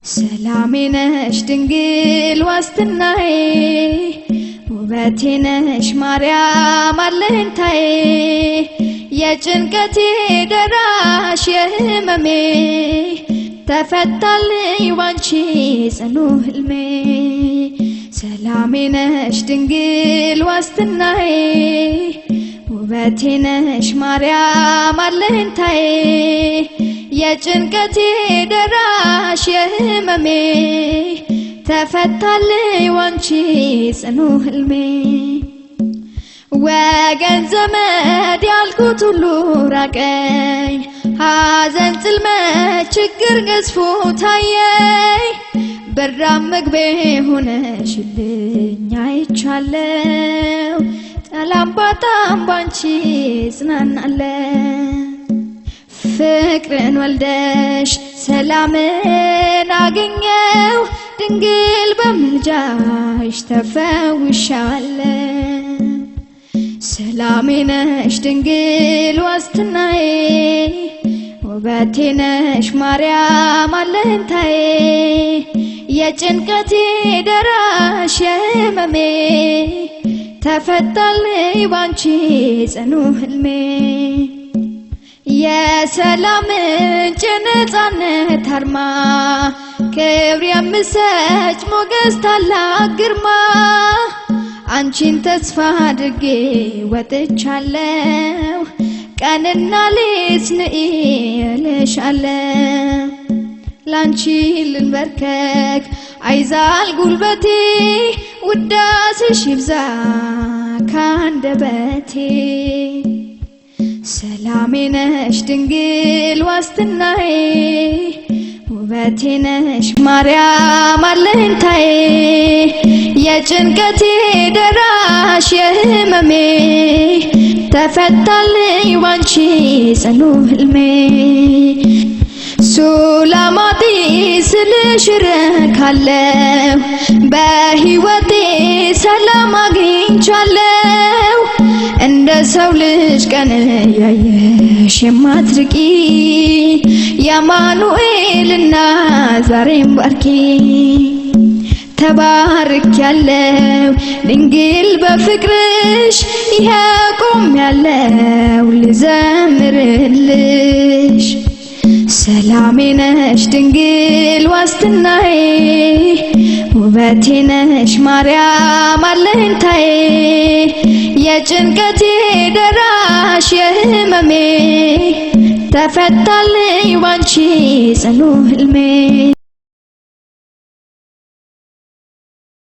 ሰላሜ ነሽ ድንግል ዋስትናዬ፣ ውበቴ ነሽ ማርያም አለኝታዬ፣ የጭንቀቴ ደራሽ የህመሜ፣ ተፈታልኝ ባንቺ ጽኑ ህልሜ። ሰላሜ ነሽ ድንግል ዋስትናዬ፣ ውበቴ ነሽ ማርያም አለኝታዬ፣ የጭንቀቴ ደራሽ የህመሜ፣ ተፈታልኝ ባንቺ ጽኑ ህልሜ። ወገን ዘመድ ያልኩት ሁሉ ራቀኝ፣ ሐዘን ጽልመት ችግር ገዝፎ ታየኝ። በራም ምግቤ ሆነሽልኝ አይቻለው፣ ጠላም ባጣም ባንቺ ጽናናለው። ፍቅርን ወልደሽ ሰላምን አገኘው፣ ድንግል በምልጃሽ ተፈውሻለሁ። ሰላሜ ነሽ ድንግል ዋስትናዬ፣ ውበቴ ነሽ ማርያም አለኝታዬ፣ የጭንቀቴ ደራሽ የህመሜ፣ ተፈታልኝ ባንቺ ጽኑ ህልሜ። የሰላም ምንጭ ነፃነት አርማ፣ ክብር የምሰጭ ሞገስ ታላቅ ግርማ፣ አንቺን ተስፋ አድርጌ ወጥቻለሁ፣ ቀንና ሌት ንኢ እልሻለሁ። ላንቺ ልንበርከክ አይዛል ጉልበቴ፣ ውዳሴሽ ይብዛ ካንደበቴ። ሰላሜ ነሽ ድንግል ዋስትናዬ፣ ውበቴ ነሽ ማርያም አለኝታዬ፣ የጭንቀቴ ደራሽ የህመሜ፣ ተፈታልኝ ባንቺ ጽኑ ህልሜ። ሱላማጢስ ስልሽ እረካለሁ፣ በሕይወቴ ሰላም አግኝቻለሁ። እንደ ሰው ልጅ ቀን እያየሽ የማትርቂ፣ የአማኑኤልና ዛሬም ባርኪ። ተባርክ ያለው ድንግል በፍቅርሽ፣ ይኸው ቆሜያለሁ ልዘምርልሽ። ሰላሜ ነሽ ድንግል ዋስትናዬ፣ ውበቴ ነሽ ማርያም አለኝታዬ፣ የጭንቀቴ ደራሽ የህመሜ፣ ተፈታልኝ ባንቺ ጽኑ ህልሜ።